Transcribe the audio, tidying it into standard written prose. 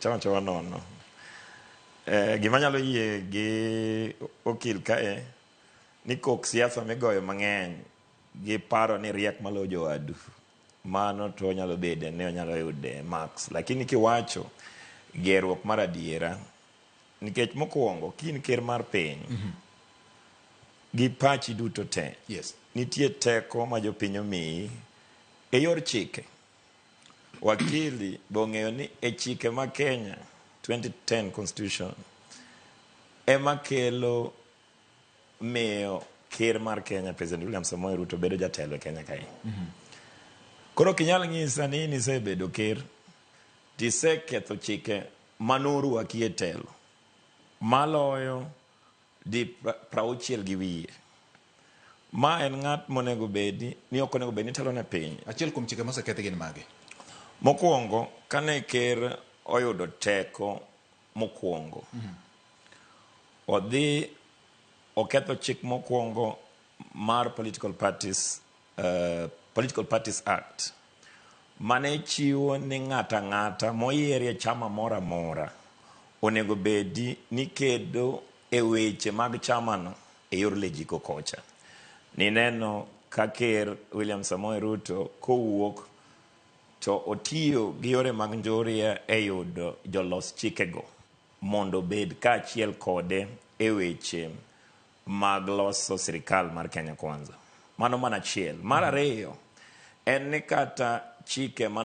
Chama chama nono. Gima nyalo yie gi okil kae ni kok siasa migoyo mang'eny gi paro ni riek maloyo jowadu. Mano to onyalo bede ni onyalo yude marks. Lakini kiwacho gerruok mar adiera, nikech mokwongo kin ker mar piny gi pachi duto te, nitie teko ma jopiny omiyi e yor chike. Wakili be ong'eyo ni e chike ma Kenya 2010 Constitution ema kelo miyo ker mar Kenya President William Samoei Ruto bedo jatelo e Kenya kae. Koro ok inyal nyisa ni in isebedo ker tiseketho chike manorwaki e telo maloyo di 60 gi wiye. Ma en ng'at monego bedi ni ok onego bed ni telo ne piny. Achiel kuom chike mosekethi gin mage? Mokwongo, kane ker oyudo teko mokwongo, odhi oketho chik mokwongo mar Political Parties Act mane chiwo ni ng'ato ang'ata moyier e chama moro amora onego bedi ni kedo e weche mag chamano e yor lejiko kocha. Nineno ka ker William Samoei Ruto kowuok to otiyo gi yore mag njoria e yudo jolos chikego mondo obed kaachiel kode e weche mag loso sirikal mar Kenya Kwanza. Mano mana achiel. Mar ariyo en ni kata chike ma